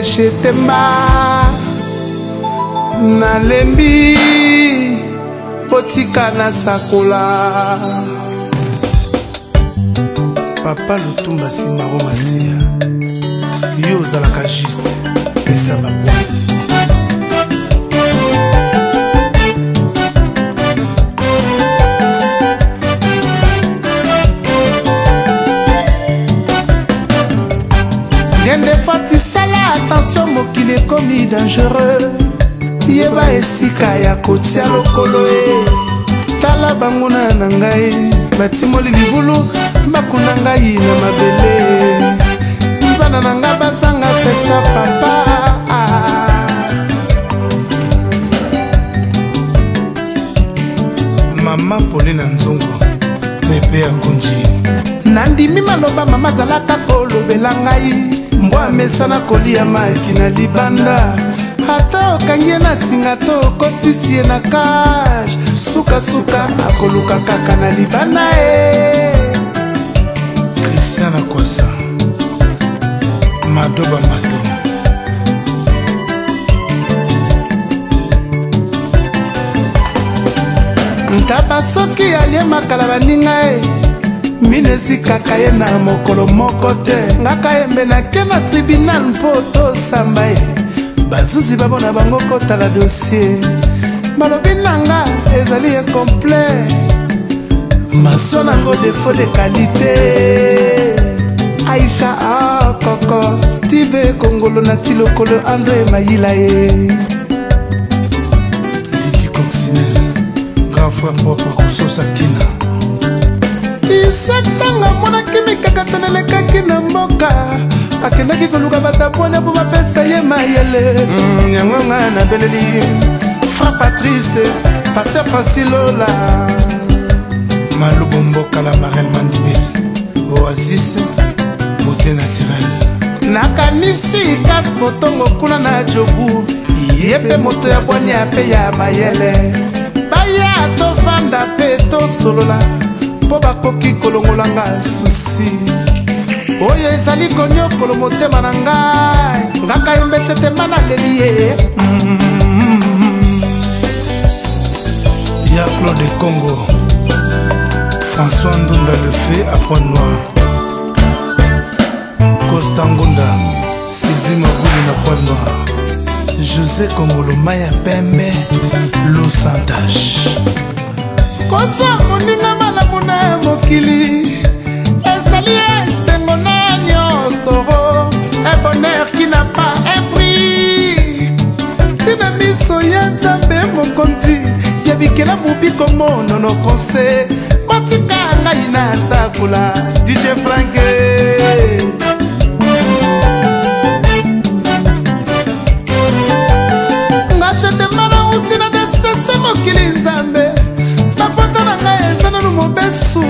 Shetemba nalembi botika nasakola. Papa Lutumba Simaro Masia, yo ozalaka juste, pesa ba points. Ngende fati sala attention, mokili ekomi dangereux, yeba esika ya kotia lokolo e. Tala banguna na ngai batimoli libulu, bakuna ngai na mabele, bana na ngai bazanga pesa papa. Mama Pauline Nzongo pepe ya konji. Nandimi maloba mama azalaka kolobela ngai, mbwa amesana kolia maki na libanda, ata okangi ye na singa to okotisi ye na cage, sukasuka akoluka kaka na libanda e. Christian Akwasa Madoba Mato Ntaba soki alie makala baninga e, mino esikaka ye na mokolo moko te. Ngaka yembe nake na tribunal mpo tosamba ye, bazuzi babona bango kotala dossier, balobi nanga ezali incomplet, maso nango défaut de qualité. Aisha Akoko, Steve Kongolo na Tilokolo, André Mayila ye. Liti Coccinelle, grand frère propre kososa kina. Isak ntango amonaki mikakatano elekaki na mboka, akendaki koluka bato abwanya mpo bapesa ye mayele. Yango ngai nabeleli Frère Patrice, Pasteur Francis Lola, Malubo Mboka la Marel Mandibel, Oasis beauté naturelle. Nakanisi kas potongo kuna na Jobu, ye mpe moto ya bwania mpe ya mayele, baya tofanda mpe tosolola mpo bakoki kolongolanga susi oyo ezali konyokolo motema na ngai. Ngaka yembeshe temba naleli ye. Ya Claude Congo, François Ndunda le fait à Pointe Noire, Costa Ngunda, Sylvie Magulu na Pointe Noire, José Kongolo Maya Pembe, Lo Santache. Kozwa moninga malamu na mokili ezali esengo na nyonso, un bonheur qui n'a pas un prix. Ntina miso ya Nzambe mokonzi ya bikela mobiko monono conseil, botika ngai nasakola. DJ Franke ngashetema nauti na deception mokili Nzambe, bapota na ngai eza nanu mobesu.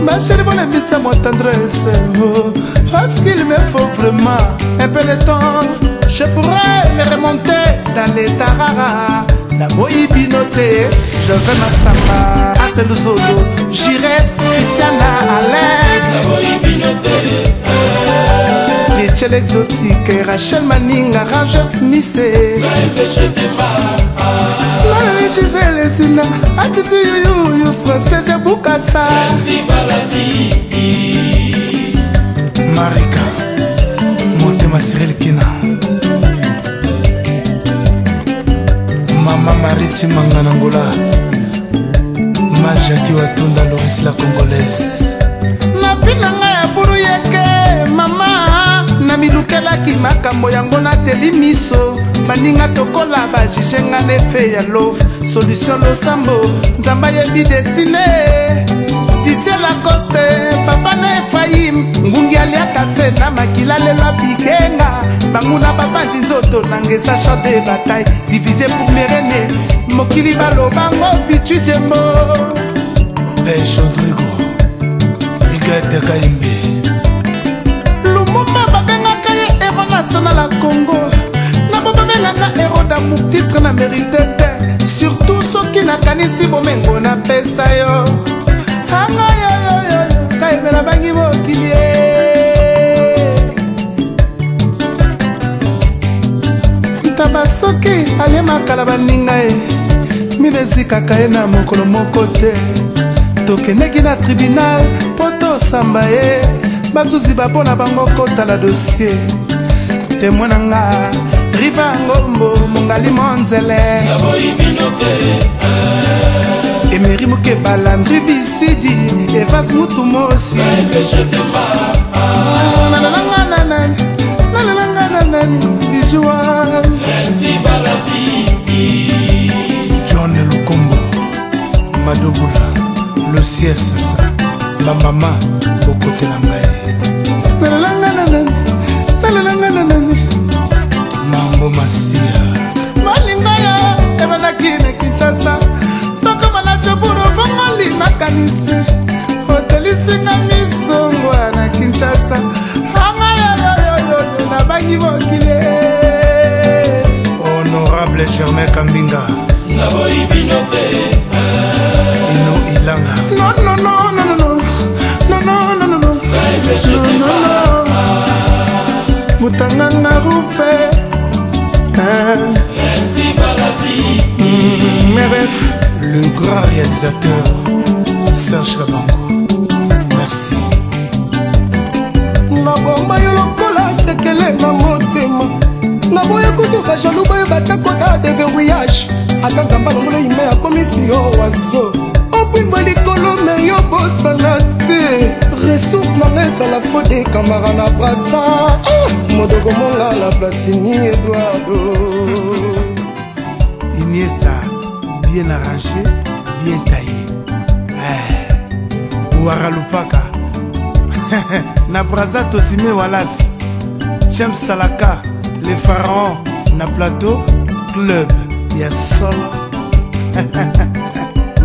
Ma chérie, bolembisa moi tendresse, oh. Parce qu'il me faut vraiment un peu de temps, je pourrais me remonter dans les tarara. Naboyi bino te, je veux masamba Aseluzolo, Jires, Christiana Alain, Rachel Exotique, Rachel Maninga, Ranger Smith, Nana Gisele Sina, Atiti Yuyu, Yusra Serge Bukasa. Marika Motema, Cyril Kina, Mama Marie Chimanga Nangola, Ma Jaki Watunda, Loris la Congolaise. Na vie na ngai ya buru yeke mama, namilukelaki makambo yango, nateli miso baninga tokola bajuge nga na efe ya love solution losambo, Nzambe ayebi destine. Didier Lacoste, papa na Efraim ngungi, aliaka se na makila, lelo apikenga banguna babandi nzoto nanga eza champ de bataille, divisé pour mieux régner. Mokili balobango pitu jembo. Pêche Rodrigo Igate Kayembe. Lumumba babengaka ye héros national ya Congo, na bo babengaka héros d'amour, titre na mérite te, surtout soki nakanisi bomengo napesa yo. Anga yoyoyo kayembela bangi mokili ye. Soki ayemakala baninga ye mino ezikaka ye na mokolo moko te. Tokendeki na tribunal mpo tosamba ye, bazuzi bapo na bango kotala dossier. Témoin na nga Riva Ngombo, Mongali Monzele, Emeri Mokebala, Ndri Bisidi, Evas Mutu Mosi. Nalalanga nanani, nalalanga nanani, Bijouan. John Lukombo, Madobula, Lucia Sasa, bamama bokotela ngai. Nalalanga nanani, nalalanga nanani. Mambo Masia. Bolingo yo ebandaki na Kinshasa, tokoma na Joburu, bongoli makanisi otelisinga misongwa na Kinshasa. Anga yoyoyoyo, nabangi mokili. Honorable Germain Kambinga, Ino Ilanga. Non, non, non, non, non, non, non, non, non, non, non, non. Mutanganga Rufe. MRF. Le grand réalisateur Serge Kabango, merci. Nabomba yo lokola sekele na motema, naboya kutu bajaloux boyeba te koda deverrouillage. Ata Nzambe alongola ime, akomisi yo wazo opimbwa likolo, me yo bosana te ressource nanga ezala fode kamara na Brasa, Modogo Mongala, Platini Eduardo. Iniesta, bien arrangé, bien taillé. Eh, Ouara Lupaka na Braza, Totime Wallace, James Salaka, le pharaon na plateau club ya solo.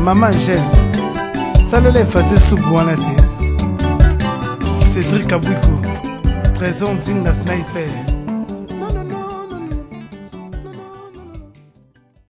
Mama Angele, salela efase supu wana te. Cédrik Abwiko, Trésor Nzinga, sniper.